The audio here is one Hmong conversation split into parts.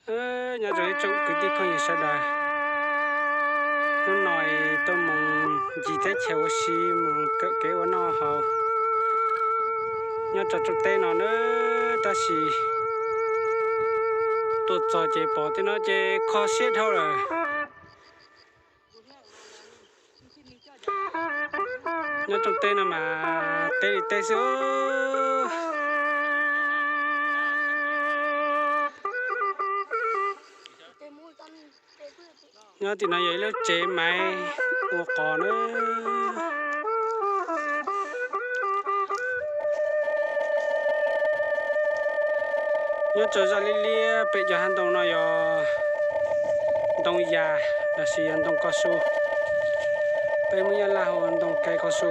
Nyob zoo ib tsoom kwv tij phooj ywg sawv daws, hnub no tuaj mus ncig teb chaws ua si mus kawm kev ua noj haus. Nyob rau tsoom teb no na, tab sis tuaj txog ces pom tej no ces kho siab dhau lawm. Nyob tsoom teb no mas teb li teb xwb. Nyob tim no yog ib lub tsev maiv ua qos na. Nyob rau zaj liab liab pem cov hav ntoo no yog ntoo yas los sis yog ntoo kaus su. Peb Hmoob Nyab Laj hu ua ntoo kaus su.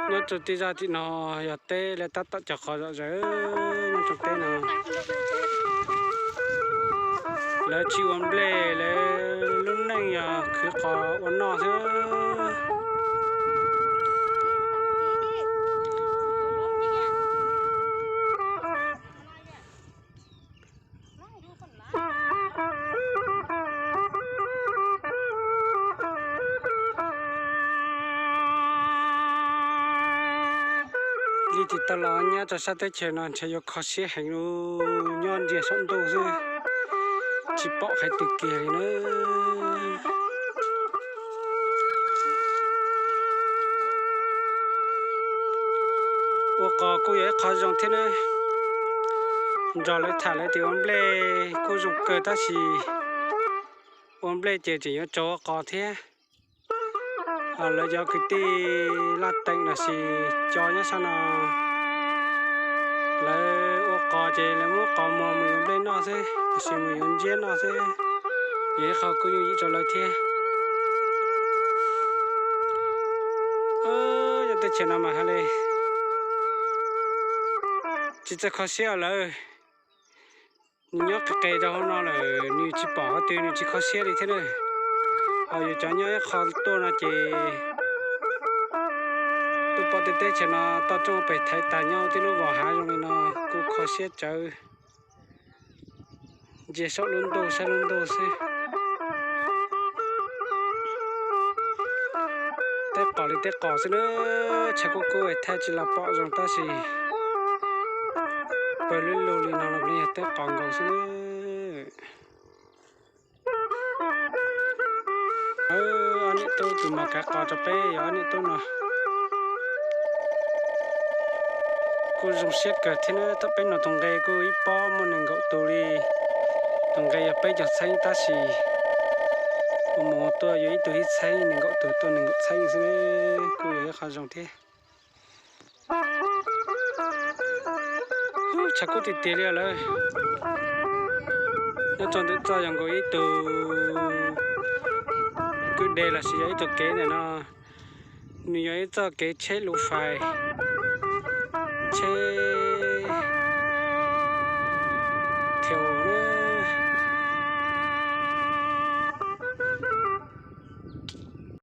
Nyob rau tej zaj tim no yog teb, lawv tab tom cog qos zom zaws nyob rau teb no. Lawv tsis ua nplej, lawv lub neej yog khwv qos ua noj xwb. Li tim tau los nyob rau sab teb chaws no ntshe yuav kho siab heev li, nyob ntiag saum ntuj xwb, tsis pom qhov twg kiag li na. Ua qos kuj yog ib qho zoo thiab na. Nrog lawv tham lawv tias ua nplej kuj zoo kawg tab sis ua nplej ces tseem yuav tsaus ua qos thiab. Lawv cov kwv tij Laj Teem los sis cov nyob sab no, lawv ua qos ces lawv muab qos muag mus yuav nplej noj xwb los sis mus yuav ntsiab noj xwb, yog ib qho kuj yooj yim rau lawv thiab. Yog teb chaws no mas hais li tsis txawj kho siab lawm. Nws nyob qis qis rau hauv no lawm nws tsis pom qhov twg nws tsis kho siab li thiab na. Ho yus cov nyob ib qho tuaj no ces tuaj pom tej teb chaws no toj roob pem thaiv tag nyob tej lub vos hav zoo li no kuj kho siab tsawv. Ntsia saum lub ntuj saib lub ntuj xwb. Teb qos li teb qos xwb na, tshav kub kub thaj tsis los pom zoo tab sis pawg lug lug li no los yog teb qos nkaus xwb na. Ob niam tub tus mas kav qos rau peb yog ob niam tub no. Kuj zoo siab kawg thiab na, thaum peb no tus nqe kuj ib pob muaj nees nkaum tus li. Tus nqe yog peb caug txheeb tab sis ua mus tuaj yuav ib tug ib txheeb, nees nkaum tus tuaj nees nkaum txheeb xwb, kuj yog ib qho zoo thiab. Tshav kub tiag tiag li lawm. Nyob rau ntawm txoj yog nkaus ib tug kwj deg los sis yog ib tug kev ntawm no, nws yog ib txoj kev tsheb lus fais.